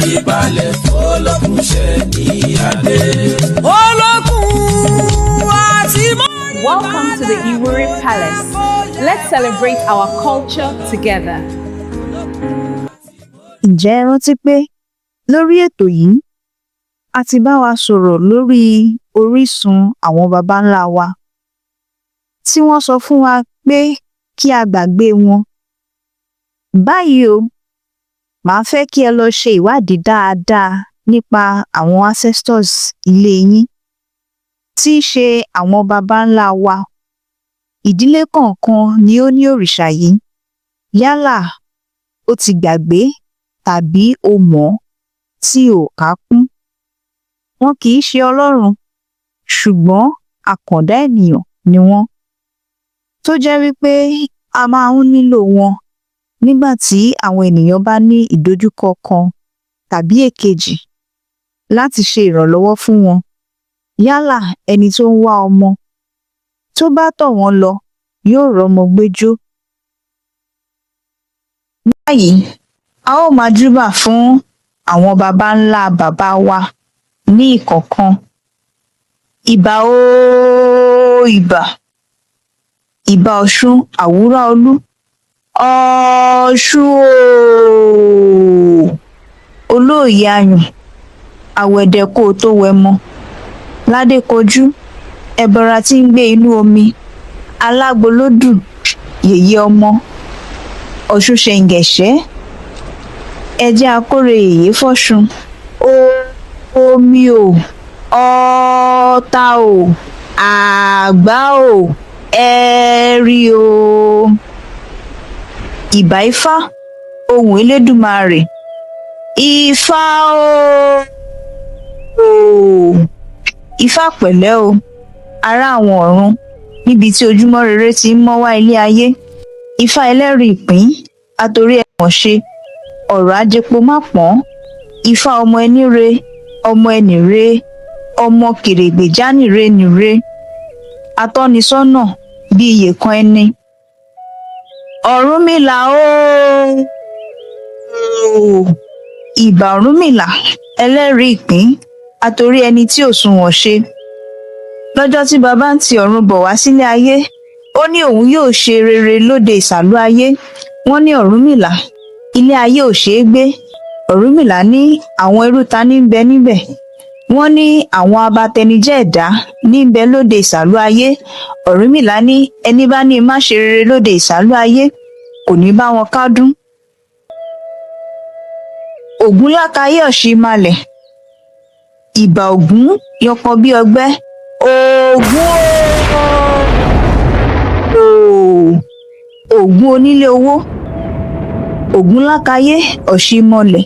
mórí balẹ̀ fọlọ́kùn ṣẹ̀ ní adé. Olókun àti mórí Welcome to the Iwori Palace. Let's celebrate our culture together. Ǹjẹ́ ẹ rántí pé lórí ètò yìí, a ti bá wa sọ̀rọ̀ lórí orísun àwọn baba ńlá wa, tí wọ́n sọ fún wa pé kí a gbàgbé wọn. Báyìí o, màá fẹ́ kí ẹ lọ ṣe ìwádìí dáadáa nípa àwọn ancestors ilé yín, tí í ṣe àwọn baba ńlá wa. Ìdílé kọ̀ọ̀kan ni ó ní òrìṣà yìí. Yálà o ti gbàgbé tàbí o mọ̀ ọ́n tí o ò kà á kún. Wọn kì í ṣe Ọlọ́run, ṣùgbọ́n àkàndá ènìyàn ni wọ́n, tó jẹ́ wí pé a máa ń nílò wọn nígbà tí àwọn ènìyàn bá ní ìdojúkọ kan tàbí èkejì láti ṣe ìrànlọ́wọ́ fún wọn. Yálà ẹni tó ń wá ọmọ, tó bá tọ̀ wọ́n lọ, yóò rọ́mọ gbéjó. Ní báyìí, a ó máa júbà fún àwọn baba ńlá bàbá wa ní ìkọ̀ọ̀kan. Ìbà ooo ìbà! Ìbà Ọ̀ṣun Àwúráolú, Ọ̀ṣun ooo! Olóòye ayùn, àwẹ̀dẹ kó o tó wẹmọ, ládékojú, ẹbọra tí ń gbé inú omi, alágbolódù, yèyé ọmọ, Ọ̀ṣun ṣẹ̀ǹgẹ̀ṣẹ́, ẹ jẹ́ á kóre yèyé fọ́ṣun, omi o, ọ̀ọ̀ta o, àgbá o, ẹ̀ẹ̀rì o. Ìbà Ifá, ohùn Elédùmarè, Ifá ooo! Ifá pẹ̀lẹ́ o, ará àwọn ọ̀run, níbi tí ojúmọ́ rere ti ń mọ́ wá ilé ayé. Ifá ẹlẹ́rìí ìpín, atorí ẹ̀wọ̀n ṣe, ọ̀rọ̀ ajẹpo má pọ́n, Ifá ọmọ ẹni re, ọmọ ẹnì re, ọmọ kèrègbè jánìre nìre, atọ́nisọ́nà bí iyèkan ẹni. Ọ̀rúnmìlà ooo! Ìbà Ọ̀rúnmìlà, ẹlẹ́rìí ìpín, atorí ẹni tí ò sunwọ̀n ṣe. Lọ́jọ́ tí baba ń ti ọ̀run bọ̀ wá sílé ayé, ó ní òun yóò ṣe rere lóde ìsàlú ayé. Wọ́n ní Ọ̀rúnmìlà, ilé ayé ò ṣeé gbé. Ọ̀rúnmìlà ní àwọn irú ta ní ń bẹ níbẹ̀. Wọ́n ní àwọn abatẹnijẹ́ ẹ̀dá ní ń bẹ lóde ìsàlú ayé. Ọ̀rúnmìlà ní ẹni bá ní má ṣe rere lóde ìsàlú ayé kò ní bá wọn kádùn. Ògúnlákayé Ọ̀ṣìmalẹ̀, ìbà Ògún yọkọ bí ọgbẹ́, Ògún ooo! Ògún onílé owó, Ògúnlákayé Ọ̀ṣìmọlẹ̀,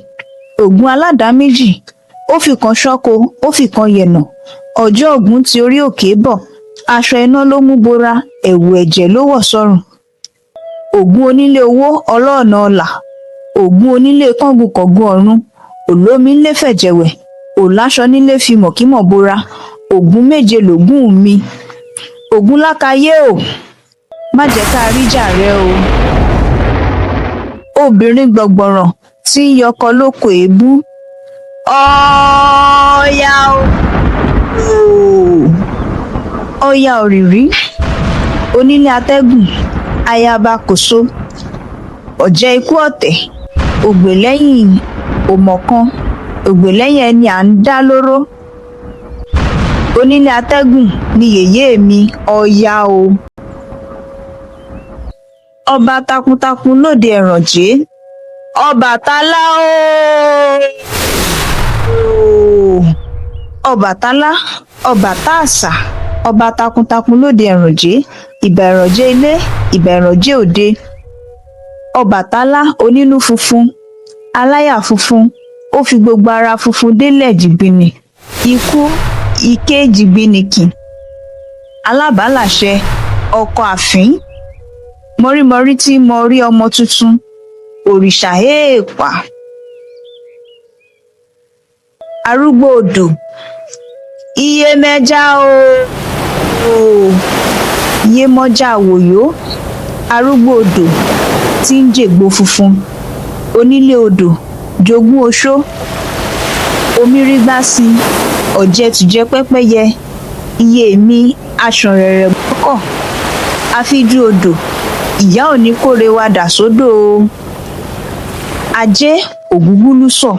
Ògún aládàá méjì, ó fìkan ṣọ́kọ, ó fìkan yẹ̀nà. Ọjọ́ Ògún ti orí òkè bọ̀, aṣọ iná ló mú bora, ẹ̀wù ẹ̀jẹ̀ ló wọ̀ sọ́rùn. Ògún onílé owó ọlọ́ọ̀nà ọlà, Ògún onílé kángun-kọ̀gun ọ̀run, òlómi ńlé fẹ̀jẹ̀wẹ̀, òláṣọ nílé fi mọ̀kímọ̀ bora, Ògún méje lògún mi. Ògúnlákayé o, má jẹ́ ká ríjà rẹ o. Obìnrin gbọ̀gbọ̀rọ̀ tí ń yọkọ lóko èébú, Ọya o! Ọya òrìrí, onílé atẹ́gùn, ayaba kòso, ọ̀jẹ̀ ikú ọ̀tẹ̀, ògbè lẹ́yìn òmọ̀kan, ògbè lẹ́yìn ẹni à ń dá lóró. Onílé atẹ́gùn ni yèyé mi, Ọya o. Ọba takuntakun lóde ẹ̀rànjẹ́, Ọbàtálá ooo! Ọbàtálá, Ọbàtáàsà, ọba takuntakun lóde ẹ̀rànjẹ́, ìbà ẹ̀rànjẹ́ ilé, ìbà ẹ̀rànjẹ́ òde. Ọbàtálá onínú funfun, aláyà funfun, ó fi gbogbo ara funfun délẹ̀ jìgbìnì, ikú ike jìgbìnìkì. Alábàálàṣẹ, ọkọ àfín, mọrímọrí tí mọ rí ọmọ tuntun, òrìṣà èèpà. Arúgbó odò, iyemẹja ooo! Iyemọja àwòyó, arúgbó odò tí ń jègbó funfun, onílé odò, jogún oṣó, Omi rígbá sí ọ̀jẹ̀tùjẹ pẹ́pẹ́yẹ, iye mi aṣànrẹ̀rẹ̀ gbọ́kọ̀, afínjú odò, ìyá ò ní kóre wa dà sódò o. Ajé ògúngúlùsọ̀.